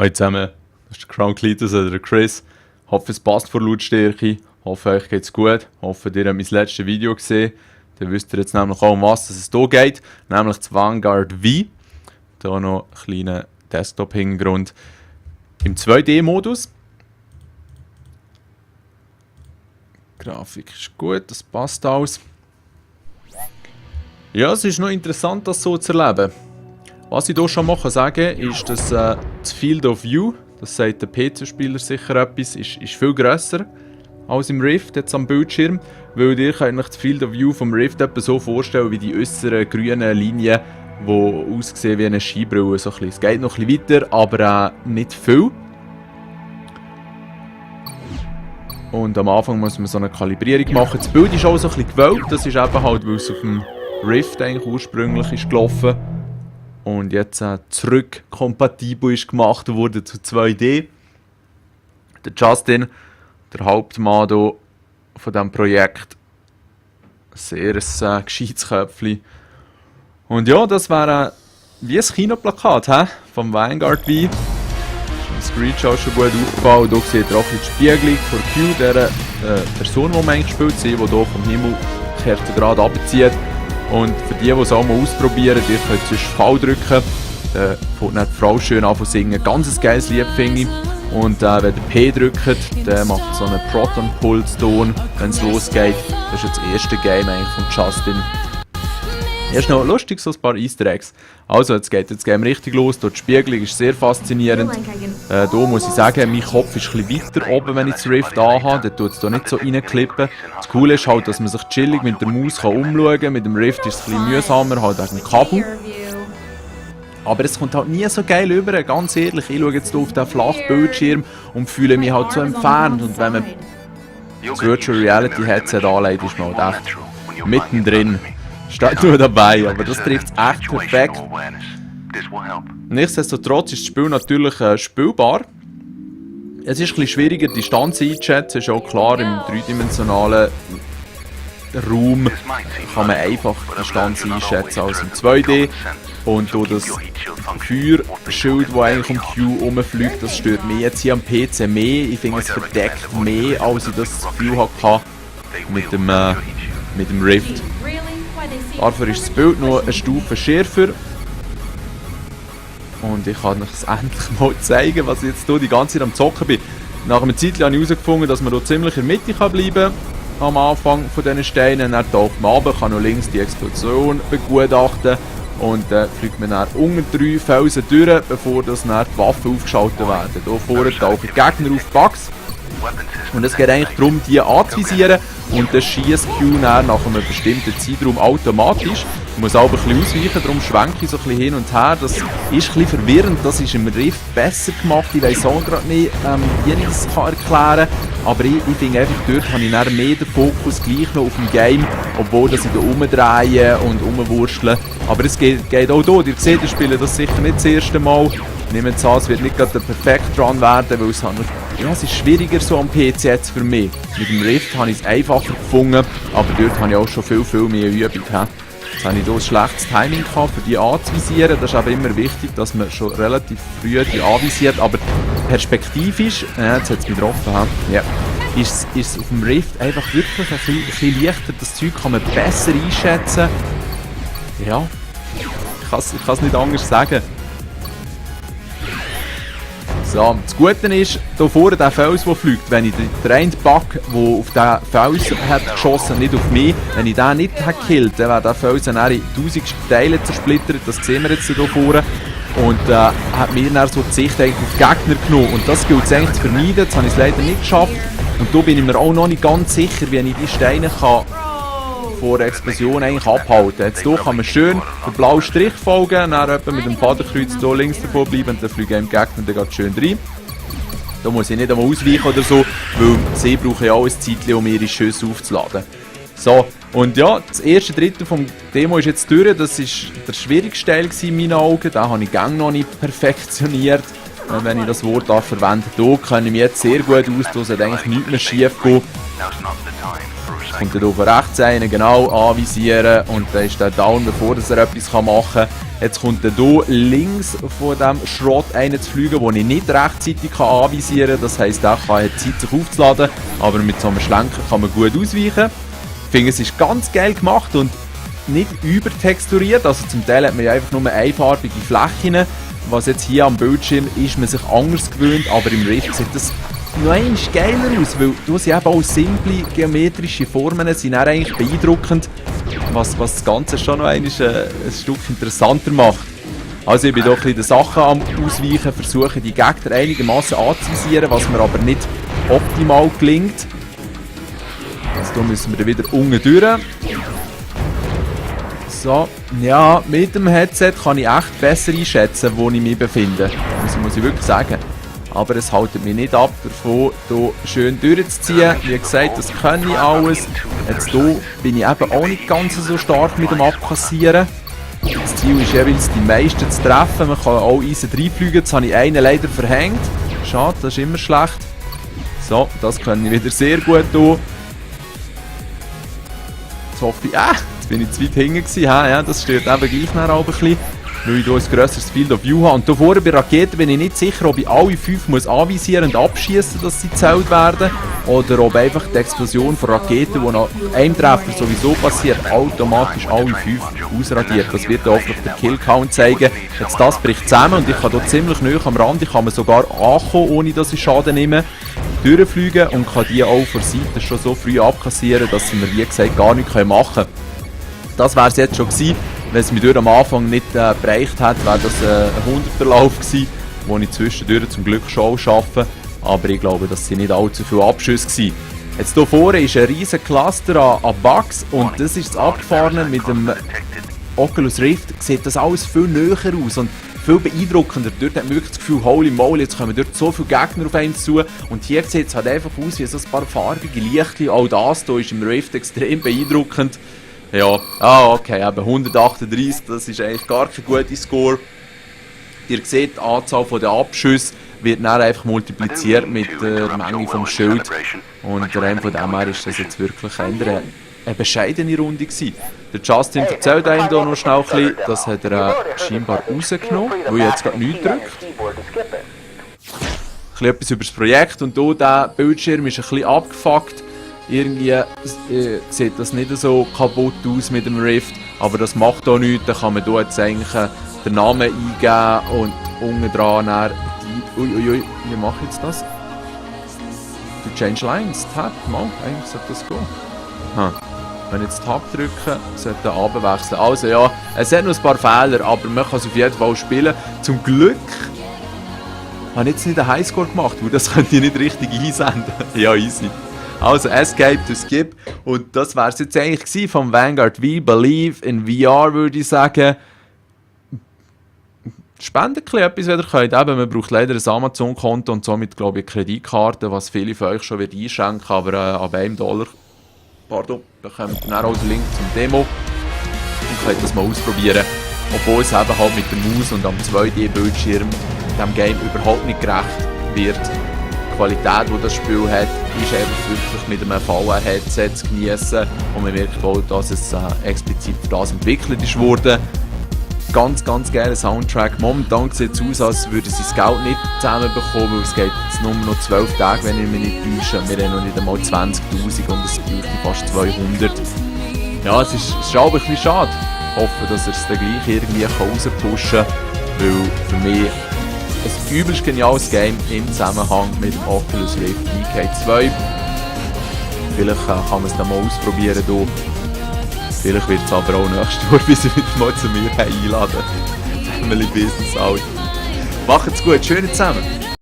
Hallo zusammen, das ist der Crown Cletus oder der Chris. Hoffe, es passt vor Lautstärke. Hoffe, euch geht's gut. Hoffe, ihr habt mein letztes Video gesehen. Dann wisst ihr jetzt nämlich auch, um was es hier geht. Nämlich das Vanguard V. Hier noch ein kleiner Desktop-Hintergrund im 2D-Modus. Grafik ist gut, das passt alles. Ja, es ist noch interessant, das so zu erleben. Was ich hier schon mal sagen kann, ist, dass das Field of View, das sagt der PC-Spieler sicher etwas, ist viel grösser als im Rift jetzt am Bildschirm. Weil ihr könnt euch das Field of View vom Rift etwa so vorstellen wie die äußeren grünen Linien, die aussehen wie eine Skibrille. So ein bisschen. Es geht noch ein bisschen weiter, aber nicht viel. Und am Anfang muss man so eine Kalibrierung machen. Das Bild ist auch so ein bisschen gewölbt, das ist eben halt, weil es auf dem Rift eigentlich ursprünglich ist gelaufen. Und jetzt zurück kompatibel ist gemacht wurde zu 2D. Der Justin, der Hauptmann hier von diesem Projekt, sehr ein gescheites Köpfchen. Und ja, das wäre wie ein Kinoplakat vom Vanguard V. Im Screenshot schon gut aufgefallen. Hier seht ihr auch die Spiegelung von Q, der Person, die man eigentlich spielt, die hier vom Himmel gerade runterzieht. Und für die es auch mal ausprobieren, ihr könnt sonst V drücken. Dann fängt dann die Frau schön an zu singen. Ganz ein geiles Lied, finde ich. Und wenn ihr P drückt, dann macht so einen Proton-Pulse-Ton, wenn es losgeht. Das ist jetzt das erste Game eigentlich von Justin. Ist noch lustig, so ein paar Easter Eggs. Also, jetzt geht das Game richtig los. Dort die Spiegelung ist sehr faszinierend. Hier muss ich sagen, mein Kopf ist ein bisschen weiter oben, wenn ich das Rift anhabe. Dann tut es hier nicht so reinklippen. Das Coole ist halt, dass man sich chillig mit der Maus umschauen kann. Mit dem Rift ist es ein bisschen mühsamer, halt wegen dem Kabel. Aber es kommt halt nie so geil rüber, ganz ehrlich. Ich schaue jetzt hier auf den flachen Bildschirm und fühle mich halt so entfernt. Und wenn man das Virtual Reality Headset anlegt, ist man halt echt mittendrin. Steht nur dabei, aber das trifft es echt perfekt. Nichtsdestotrotz ist das Spiel natürlich spielbar. Es ist ein bisschen schwieriger, die Distanz einzuschätzen, ist auch klar, im dreidimensionalen Raum kann man einfach die Distanz einschätzen als im 2D. Und durch das Feuerschild, das eigentlich um Q herumfliegt, das stört mich jetzt hier am PC mehr. Ich finde, es verdeckt mehr, als ich das Gefühl hatte mit dem Rift. Dafür ist das Bild noch eine Stufe schärfer. Und ich kann euch endlich mal zeigen, was ich jetzt hier die ganze Zeit am Zocken bin. Nach einer Zeit habe ich herausgefunden, dass man hier ziemlich in der Mitte bleiben kann. Am Anfang von diesen Steinen. Dann taucht man runter, kann noch links die Explosion begutachten. Und fliegt man dann unter 3 Felsen durch, bevor das dann die Waffen aufgeschaltet werden. Hier vorne tauchen Gegner auf Bugs. Und es geht eigentlich darum, die anzuvisieren. Und dann schießt Q nach einem bestimmten Zeitraum automatisch. Ich muss aber ein bisschen ausweichen, darum schwenke ich so ein bisschen hin und her. Das ist ein bisschen verwirrend, das ist im Rift besser gemacht. Ich weiss auch gerade nicht, wie ich das erklären kann. Aber ich finde einfach, dort habe ich dann mehr den Fokus gleich noch auf dem Game, obwohl dass ich da rumdrehe und rumwurstle. Aber es geht auch hier. Ihr seht, ich spiele das sicher nicht das erste Mal. Ich nehme jetzt an, es wird nicht gerade der perfekte Run werden, weil es ist schwieriger so am PC jetzt für mich. Mit dem Rift habe ich es einfacher gefunden, aber dort habe ich auch schon viel mehr Übung. Jetzt habe ich hier ein schlechtes Timing gehabt, für die anzuvisieren. Das ist aber immer wichtig, dass man schon relativ früh die anvisiert. Aber perspektivisch, jetzt hat es mich getroffen, ja, ist es auf dem Rift einfach wirklich ein bisschen leichter. Das Zeug kann man besser einschätzen. Ja, ich kann es nicht anders sagen. So, das Gute ist, hier vorne der Fels, der fliegt, wenn ich den einen Bug, der auf den Fels hat geschossen, nicht auf mich, wenn ich den nicht hätte gekillt, dann wäre der Fels in 1000 Teile zersplittert, das sehen wir jetzt hier vorne. Und hat mir dann so die Sicht eigentlich auf die Gegner genommen. Und das gilt es eigentlich zu vermeiden, das habe ich leider nicht geschafft. Und da bin ich mir auch noch nicht ganz sicher, wie ich die Steine kann vor der Explosion eigentlich abhalten. Jetzt hier kann man schön den blauen Strich folgen, dann etwa mit dem Fadenkreuz hier links davor bleiben und dann fliegen im Gegner und dann geht schön rein. Da muss ich nicht einmal ausweichen oder so, weil sie brauchen ja auch ein Zeitchen, um ihre Schüsse aufzuladen. So, und ja, das erste Drittel vom Demo ist jetzt durch. Das war der schwierigste Teil in meinen Augen. Den habe ich gang noch nicht perfektioniert, wenn ich das Wort verwende. Hier kenne ich mich jetzt sehr gut aus, da sollte eigentlich nichts mehr schief gehen. Und dann auf rechts einen genau anvisieren und dann ist der down, bevor er etwas machen kann. Jetzt kommt er hier links von diesem Schrott einen zu fliegen, den ich nicht rechtzeitig anvisieren kann. Das heisst, er hat Zeit, sich aufzuladen, aber mit so einem Schlenker kann man gut ausweichen. Ich finde, es ist ganz geil gemacht und nicht übertexturiert. Also zum Teil hat man ja einfach nur einfarbige Flächen. Was jetzt hier am Bildschirm ist, man sich anders gewöhnt, aber im Rift sieht das noch einmal geiler aus, weil du sie eben auch simple geometrische Formen sind auch eigentlich beeindruckend, was das Ganze schon noch ein Stück interessanter macht. Also ich bin hier ein bisschen die Sachen am Ausweichen, versuche die Gegner einigermaßen anzuvisieren, was mir aber nicht optimal gelingt. Also hier müssen wir dann wieder unten durch. So, ja, mit dem Headset kann ich echt besser einschätzen, wo ich mich befinde. Das muss ich wirklich sagen. Aber es hält mich nicht ab, davon hier schön durchzuziehen. Wie gesagt, das kann ich alles. Jetzt hier bin ich eben auch nicht ganz so stark mit dem Abkassieren. Das Ziel ist jeweils, die meisten zu treffen. Man kann auch Eisen reinfliegen. Jetzt habe ich einen leider verhängt. Schade, das ist immer schlecht. So, das kann ich wieder sehr gut tun. Jetzt hoffe ich, jetzt bin ich zu weit hinten gewesen. Ja, das stört eben gleich nachher ein bisschen, weil ich hier ein grösseres Field of View habe. Und hier vorne bei Raketen bin ich nicht sicher, ob ich alle 5 muss anvisieren und abschießen, dass sie gezählt werden. Oder ob einfach die Explosion von Raketen, die nach einem Treffer sowieso passiert, automatisch alle 5 ausradiert. Das wird hoffentlich der Killcount zeigen. Jetzt das bricht zusammen und ich kann hier ziemlich nahe am Rand. Ich kann mir sogar ankommen, ohne dass ich Schaden nehme. Durchfliegen und kann die auch von der Seite schon so früh abkassieren, dass sie mir wie gesagt gar nichts machen können. Das wäre es jetzt schon gewesen. Wenn es mich durch am Anfang nicht bereicht hat, wäre das ein 100er-Lauf gewesen, den ich zwischendurch zum Glück schon schaffe. Aber ich glaube, das sind nicht allzu viele Abschüsse gewesen. Jetzt hier vorne ist ein riesen Cluster an Bugs und das ist das Abgefahrene mit dem Oculus Rift. Sieht das alles viel näher aus und viel beeindruckender. Dort hat man wirklich das Gefühl, holy moly, jetzt kommen dort so viele Gegner auf einen zu. Und hier sieht es halt einfach aus wie so ein paar farbige Lichtchen. Auch das hier ist im Rift extrem beeindruckend. Ja, okay, eben 138, das ist eigentlich gar kein guter Score. Ihr seht, die Anzahl der Abschüsse wird dann einfach multipliziert mit der Menge vom Schild. Und rein von dem her ist das jetzt wirklich eine bescheidene Runde gewesen. Der Justin erzählt einem hier noch schnell ein bisschen, das hat er scheinbar rausgenommen, weil er jetzt gerade nichts drückt. Etwas über das Projekt und hier der Bildschirm ist ein bisschen abgefuckt. Irgendwie sieht das nicht so kaputt aus mit dem Rift, aber das macht auch nichts. Da kann man hier jetzt eigentlich den Namen eingeben und unten dran Uiuiui, wie mache ich jetzt das? Du Change Lines, Tab, mal, eigentlich sollte das gehen. Wenn ich jetzt Tab drücke, sollte er abwechseln. Also ja, es hat noch ein paar Fehler, aber man kann es auf jeden Fall spielen. Zum Glück habe ich jetzt nicht einen Highscore gemacht, weil das könnt ihr nicht richtig einsenden. Ja, easy. Also Escape to Skip und das wäre es jetzt eigentlich gewesen vom Vanguard V. Believe in VR, würde ich sagen. Spendet etwas, wenn ihr könnt. Eben, man braucht leider ein Amazon-Konto und somit, glaube ich, eine Kreditkarte, was viele von euch schon wird einschenken, aber ab $1, bekommt ihr dann auch den Link zum Demo und könnt das mal ausprobieren. Obwohl es eben halt mit der Maus und am 2D-Bildschirm dem Game überhaupt nicht gerecht wird. Die Qualität, die das Spiel hat, ist einfach wirklich mit einem VR-Headset zu genießen und man merkt auch, dass es explizit für das entwickelt ist worden. Ganz, ganz geiler Soundtrack. Momentan sieht es aus, als würde sie das Geld nicht zusammenbekommen, weil es geht jetzt nur noch 12 Tage, wenn ich mich nicht täusche. Wir haben noch nicht einmal 20'000 und es bräuchte fast 200. Ja, es ist aber ein bisschen schade. Ich hoffe, dass er es dann gleich irgendwie rauspushen kann, weil für mich ein übelst geniales Game im Zusammenhang mit dem Oculus Rift VK2. Vielleicht kann man es dann mal ausprobieren hier. Vielleicht wird es aber auch nächstes Jahr, bis ich wieder mal zu mir einladen. Family Business out. Macht's gut, schön zusammen!